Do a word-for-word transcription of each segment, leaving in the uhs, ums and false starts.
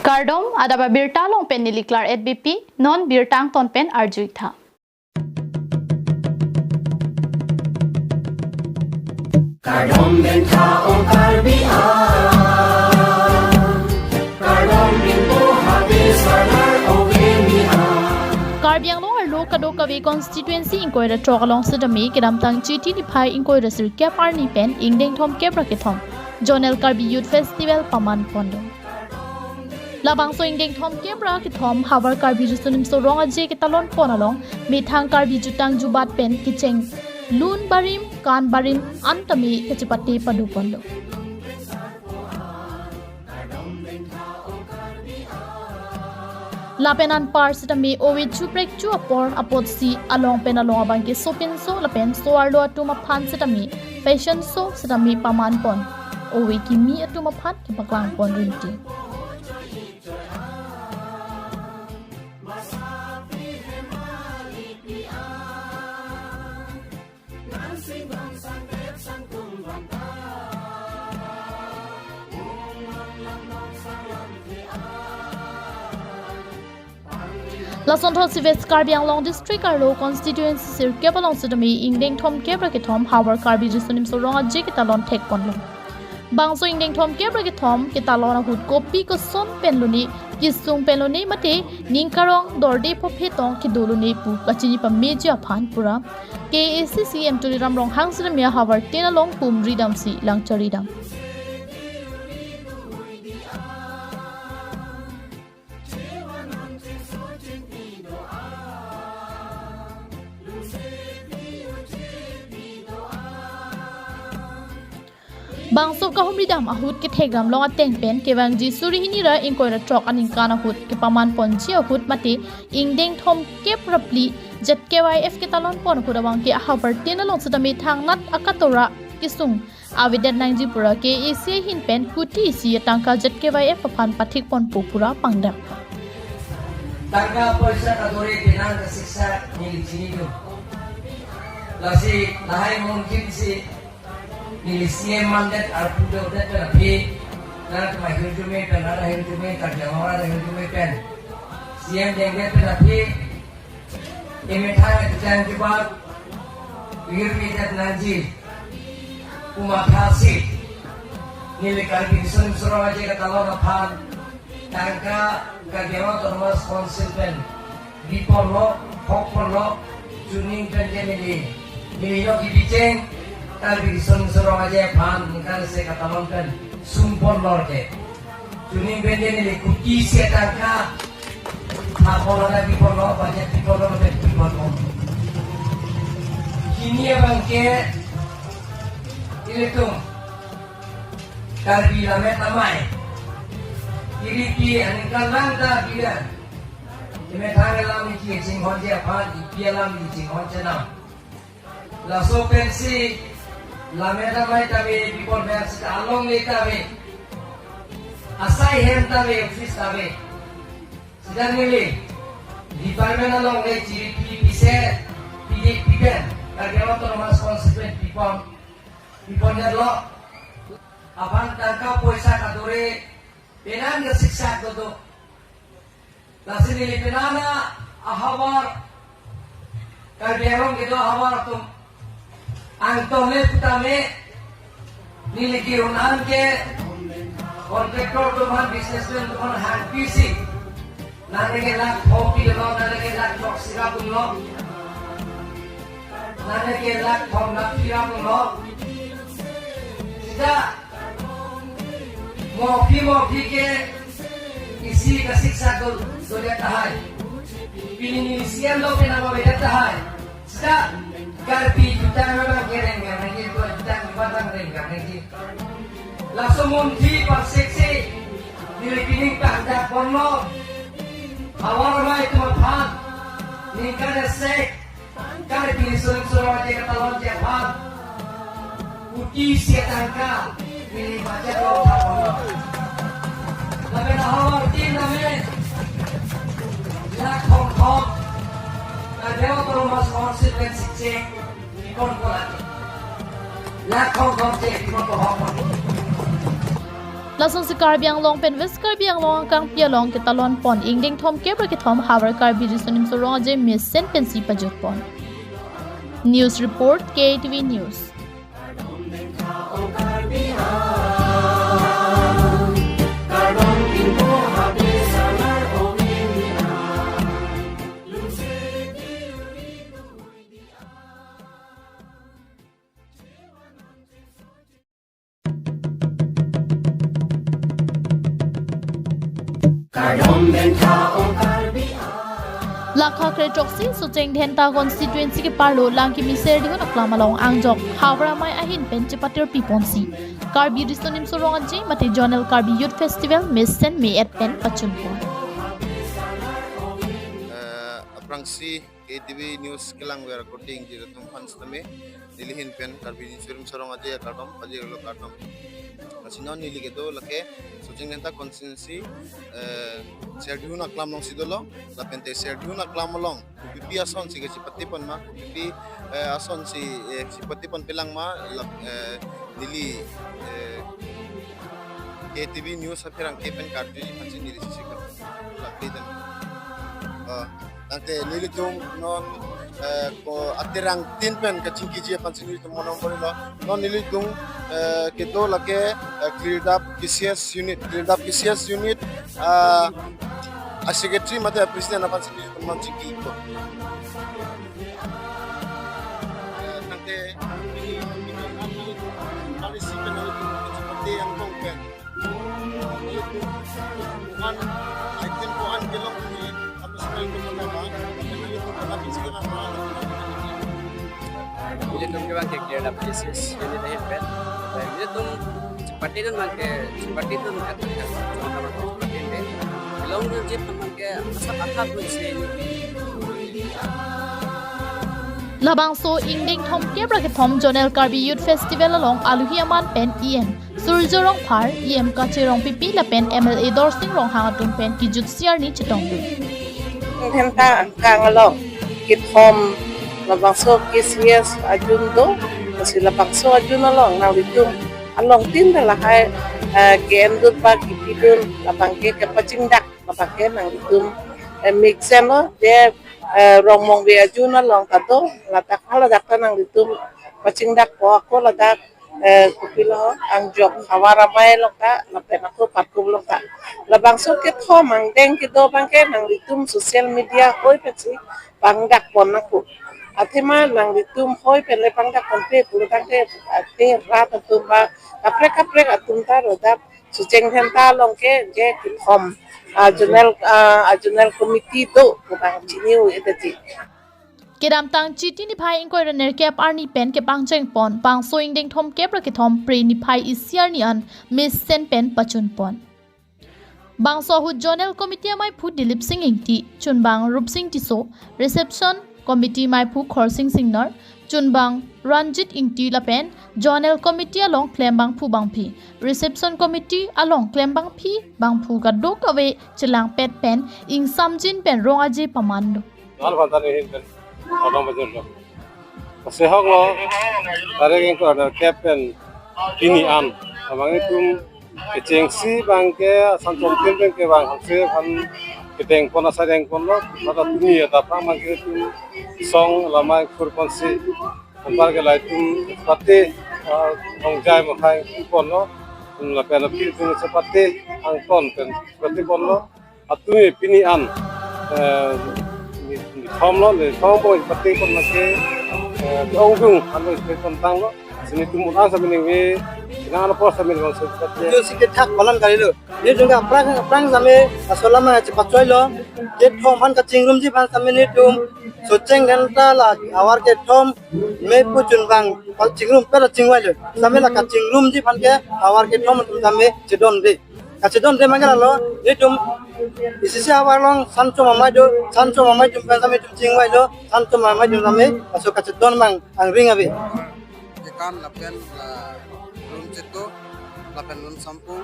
Kardom, adap abirta along pen neli Claret Beypi, non birta angton pen arju-ik tha. Kardom pen tha ong Karbi a. Kardom pen bo habe salar ove ni a. Karbi Anglong arlo kadokave constituency ingkoi ra throk along sitame kedamtang Chiti niphai ingkoi ra sirkep arni pen ingdeng thomkep ra kethom Zonal Karbi Youth Festival paman pon do. Labangso ingdeng thomkep ra kethom Havar Karbi Riso Nimso Rong Aje ketalon pon along methang Karbi jutang jubat pen kecheng lun barim kan barim an tame kachepate pado pon do. Lapen anpar sitame ove chu prek chu apor apotsi along pen along abang ke sopinso lapen so-arlo atum aphan sitame fashion show sitame paman pon, ove kimi atum aphan kepaklang pon rinti. Lasonthotsi West Karbi Anglong District arlo constituency sirkep along sitame ingdeng thomkep ra kethom Havar Karbi Riso Nimso Rong Aje ketalon thek pon lo. Bangso ingdeng thomkep ra kethom ketalon ahut kopi koson pen lone, kesung pen lone mate ning karong dorde phophe tong kedo lone pu kachini pameji aphan pura K A A C C M Tuliram Ronghang sitame ahavar tin along humri damsi lang chari dam. Bangso kahumri dam ahut kethek dam long ateng pen kevangji suri hini ra ingkoi ra throk aningkan ahut kepaman ponji ahut mate ingdeng thomkep ra phli Z K Y F ketalon pon ahut abang ke ahavar tin along sitame thangnat akatora kesung avedet nangji pura K A A C ahin pen kuti isi atangka Z K Y F aphan pathik ponpo pura pangdak. Tangka poisa kadore penang kasiksak neli chini do. Lasi lahai mungkin si neli C M mandet arpu dodet pen aphi, nang kema hirjume pen, nang hirjume, karjang ora hirjume pen C M dengdet pen aphi, emethang kejang kebak, hirjume det nangji pu mathasi neli Karbi Riso Nimso Rong Aje ketalon aphan tangka Karbi Anglong Autonomous Council pen biponlo, hokponlo, chuning pen ke neli, neli lo kibicheng Karbi Riso Nimso Rong Aje aphan ningkan se ketalon pen sungponlo ke. Chuning pen ke neli kuti isi atangka, ha ponlo na biponlo, budget biponlo, budget biponlo. Hini abang ke ilitum Karbi Lammet Amei, iripi aningkan lang ta bidan. Emethang alam iji chinghonji aphan, ipi alam iji chinghon chenam. Laso pensi Lammet Amei tame bipon ber sita along le tame, asai hem tame, office tame, sita neli department along le chiri pi pise pidi pipen Karbi Anglong Autonomous Council pen bipon, bipon lo. Aphan tangka poisa kadore penang kasiksak dodo. Lasi neli penang ahavar Karbi Anglong kedo ahavar atum angtong le putame neli kirun an ke contractor atum aphan, businessman atum aphan hangpisi. Nang ke lakh thom pilo, nang ke lakh throksi ra pilo. Nang ke lakh thom lakh phli ra pilo. Sita mophi mophi ke isi kasiksak do, dodet tahai. Pini neli C M lo penang avedet tahai. Sita Karbi jutang abang ke renggang nangji, jutang jubat abang renggang nangji. Laso munthi parsiksi neli pining pangdak ponlo. Havar amei atum aphan ningkan isi Karbi Riso Nimso Rong Aje ketalonji aphan kuti isi atangka neli budget lo thapon. Lapen ahavar tin tame lakh thom thom, Karbi Anglong Autonomous Council pen sikche bipon ko lake. Lakh thom thom che bipon ko hok. Lasonsi Karbi Anglong pen West Karbi Anglong akangpi along ketalon pon ingdeng thomkep ra kethom Havar Karbi Riso Nimso Rong Aje mesen pensi pajut pon. News report, K A T V News. Lakha kre throksi Socheng Dhenta constituency keparlo Langkimi Serdihun aklam along angjok Havar Amei ahin pen chepatirpi ponsi Karbi Riso Nimso Rong Aje mate Zonal Karbi Youth Festival mesen me-et pen pachun pon. Eh, aphrangsi K A T V News kelangver korte ingjir atum aphan sitame neli ahin pen Karbi Riso Nimso Rong Aje akardom pajirlo kardom. Lasi non neli kedo lake Socheng Dhenta constituency, eh, Serdihun aklam alongsi dolo, lapente Serdihun aklam along kopipi asonsi kachepate pon ma, kopipi, eh, asonsi, eh, chepate ponpelang ma, lap, eh, neli, eh, K A T V News apherangke pen karjuji aphansi neli sisi kar-, lakli dan. Ah, tangte nelitum non, eh, ko aterang tin pen kachingkiji aphansi nelitum monom borilo. Non nelitum, eh, kedo lake, eh, Klirdap K C S unit, Klirdap K C S unit, ah, a secretary mate a president aphansi nelitum non chingki ko. Eh, tangte ini, ini, ini, ini, ini, ini, ini, ini, ini, ini, ini, ini, Koan, item koan kelong ni, apa sih itu pertama, itu pertama sih kenapa? Nelitum ke bang ke Klirdap K C S unit ahin pen. Nelitum chepate dun bang ke, chepate dun ke, chepate dun. Kelong dunji bang ke, asap athap dunsi. Labangso ingdeng thomkep ra kethom Zonal Karbi Youth Festival along alohi aman pen E M Surjya Rongphar, E M Kache Rongpipi lapen M L A Dorsing Ronghang atum pen kejutsi arni chetongdun. Dhenta angkang along kethom labangso K C S ajun do, lasi labangso ajun along nanglitum along tin ta lahai, eh, ke-en dun ba kipi dun labang ke kepachingdak labang ke nanglitum, eh, mixen lo, je, eh, Rongmongve ajun along ta do, ladak haladak ta nanglitum pachingdak po ako ladak, eh, kopilo angjok Havar Amei along ta, lapen ako Patkum along ta. Labangso kethom angdeng kedo bang ke nanglitum social media hoi pensi pangdak pon ako. Athema nanglitum hoi pen le pangdak ponpe pulo tangte, ate rat atum ba kaprek kaprek atum ta rodap Socheng Dhenta along ke je kethom, ah, zonal, ah, zonal committee do pu bang chini u ete ti. Kedamtang Chiti niphai ingkoi ra nerkep arni pen kepangcheng pon, bangso ingdeng thomkep ra kethom Phre niphai isi arni an mesen pen pachun pon. Bangso ahut Zonal Committee amaiphu Dilip Sing Ingti, chunbang Rupsing Tisso, Reception Committee maiphu Khorsing Singnar, chunbang Ranjit Ingti lapen Zonal Committee along klembangphu bangphi, Reception Committee along klembangphi bangphu kadokave chelangpet pen ingsamjin pen rong aje paman do. Lal Bantani hin pen, Odong Bajor lo. Kasehok lo, tarik ingkoi ra nerkep pen pini an. Abang itum kechengsi bang ke, asan chomtin pen ke bang, hamse aphan kedeng pon asai deng pon lo, mata tumi ya tapang bang ke itum song lamai kur ponsi, anpar ke la itum pate, ah, rongjai makhai pon lo, lapen aphi itum chepate angton pen chepate pon lo. Atumi pini an, eh, ni, ni thom lo, ni thom bo pate pon ma ke, eh, ong dung an lo pate pon tang lo. Sini tum un an sami ningve, nang ano por sami ningve sami pate. Jo si ke thak palan kali lo. Ye jong ka prang, prang sami asolam na chepachoi lo. Ye thom aphan kachingrumji aphan sami nelitum Socheng Dhenta la Havar kethom me pu chunbang pal chingrum pela chingvai lo. Sami la kachingrumji aphan ke Havar kethom atum sami chedonde. Kachedonde bang ke lalo, nelitum isi isi Havar along Sanchom Amei do, Sanchom Amei atum pen sami nelitum chingvai lo, Sanchom Amei atum sami, laso kachedon bang angring ave. Jekan lapen la Lun Cheto, lapen Lun Sampu,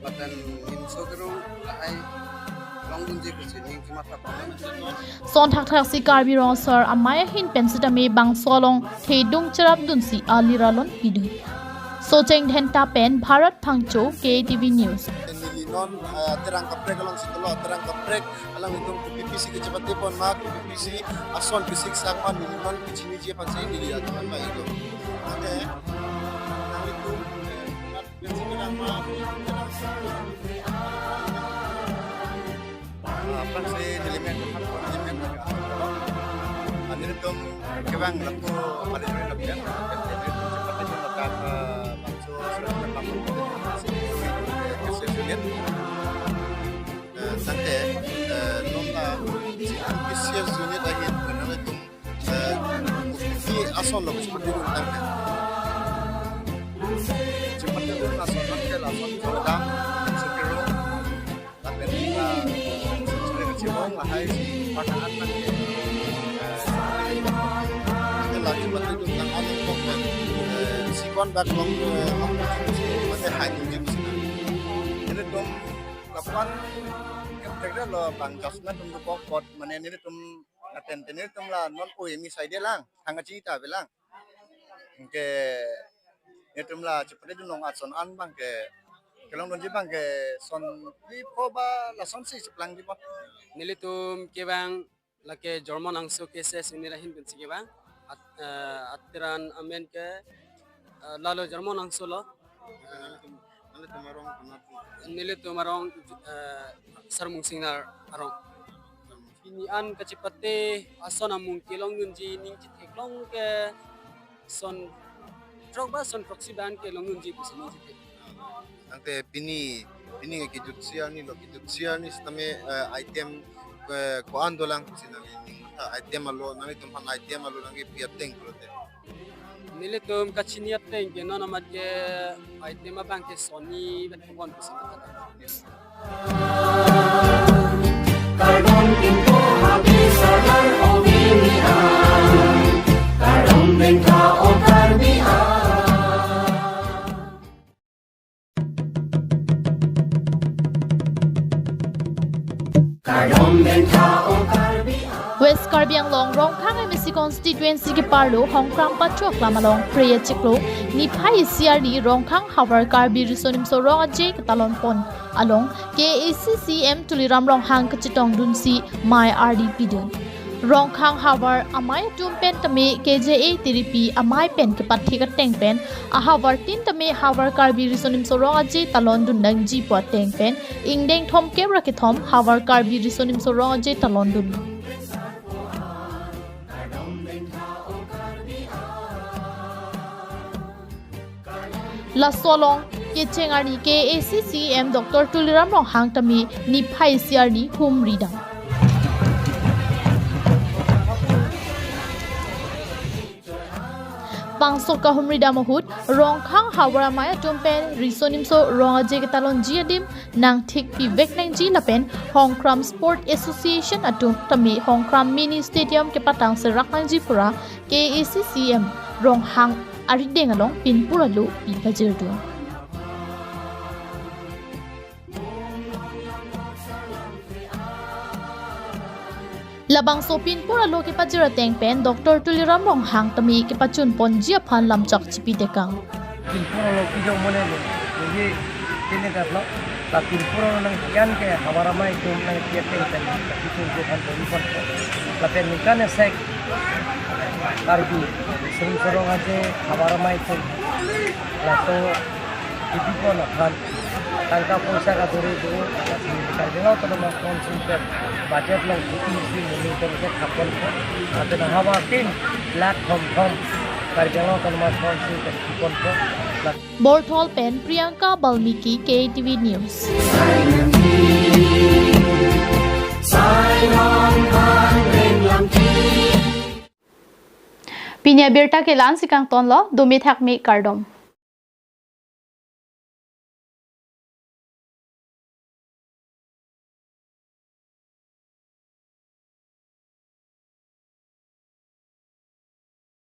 lapen Nimso Kerung, lahai long dunji pusi ning chimat Son thakthak si Karbi Rong Asar Amei ahin pen sitame bangso along thedung cherap dunsi ali ralon pidun. Socheng Dhenta pen Bharat Phangcho, K T V News. Neli non, eh, terang kaprek alongsi dolo, terang kaprek alanglitum kopi pisi kachepate pon ma, kopi pisi ason kesik sang ma, neli non kachiniji aphansi neli atum ma ilo. Oke, nanglitum, eh, aphrangsi nelimen, nelimen, nelitum kevang lapu paling lapian, nelitum cepat itu letak, eh, bangso surat memang, eh, K C S unit. Eh, tangte, eh, non la, K C S unit ahin, nelitum, eh, di ason lo, seperti itu tangte. Seperti itu ason, tangte la ason, sudah, sepuluh. Lapen, ah, sore kachebong lahai si panahan nang ke, eh, ke lagi betul itu tang along kok, eh, sikon bak long, eh, long mate hai nungji kusinang. Nelitum lapuan yang tegel lo bang jasna tum dukok pot mane nelitum lapen nelitum la non oi mi sai de lang, thang kachita avelang. Anke nelitum la chepate dun long ason an abang ke kelong dunji abang ke son phli pho ba lasonsi cheplangji abang. Nelitum kevang lake Jormon Angso K C S unit ahin pensi kevang. At-, eh, ateran amen ke, eh, lalo Jormon Angso lo. Nelitum arong, nelitum arong, eh, Sarmung Singnar arong. Pini an kachepate ason amung kelong dunji ning chitheklong ke son throk ba son throksi ban kelong dunji pusi ning chithek. Tangte pini, pini ke kejut siar ni lo, kejut siar ni setame, eh, item, eh, ko-an dolang pusi nangning, ah, item alo, nanglitum aphan item alo nangkepi ateng pulote. Nelitum kachini ateng ke non amat ke item abang ke sonni vet kebon pusi. Kardom pinpo habi sadar obi nian. Kardom bengkha o Karbi an. West Karbi Anglong Rongkhang M A C constituency keparlo Hongkram Pacho Aklam along Phre achiklo niphai isi arni Rongkhang havar Karbi Riso Nimso Rong Aje ketalon pon along K A A C C M Tuliram Ronghang kachetong dunsi mei ardi pidun. Rongkhang havar amei atum pen tame K J A Tiripi amei pen kepathik ateng pen ahavar tin tame havar Karbi Riso Nimso Rong Aje talon dun nangji pu ateng pen ingdeng thomkep ra kethom havar Karbi Riso Nimso Rong Aje talon dun. Laso along kecheng arni K A A C C M Doctor Tuliram Ronghang tame niphai isi arni humri dam. Bangso kahumri dam ahut Rongkhang havar amei atum pen Riso Nimso Rong Aje ketalonji adim nangthik pivek nangji lapen Hongkram Sport Association atum tame Hongkram Mini Stadium kepatang serak nangji pura K A A C C M Ronghang arideng along pinpur alo pi pajir dun. Labangso pinpur alo kepajir ateng pen Doctor Tuliram Ronghang tame kepachun ponji aphan lamchak chipi tekang. Pinpur alo kijong mone lo, jadi ini kat lo, la pinpur alo nangkian ke havar amei atum nangkian ateng pen, la pinpur alo kan beri pon, lapen ningkan esek Karbi Riso Nimso Rong Aje havar amei atum, laso kipipon aphan tangka poisa kaduri do, lasi Karbi Anglong Autonomous Council pen budget along kuti isi muni pen ke thapon ko, lapen havar tin lakh thom thom Karbi Anglong Autonomous Council pen thapon ko. Borthol pen Priyanka Balmiki, K T V News. Pini abirta ke la-ansi kangtonlo, dumi thakmi kardom.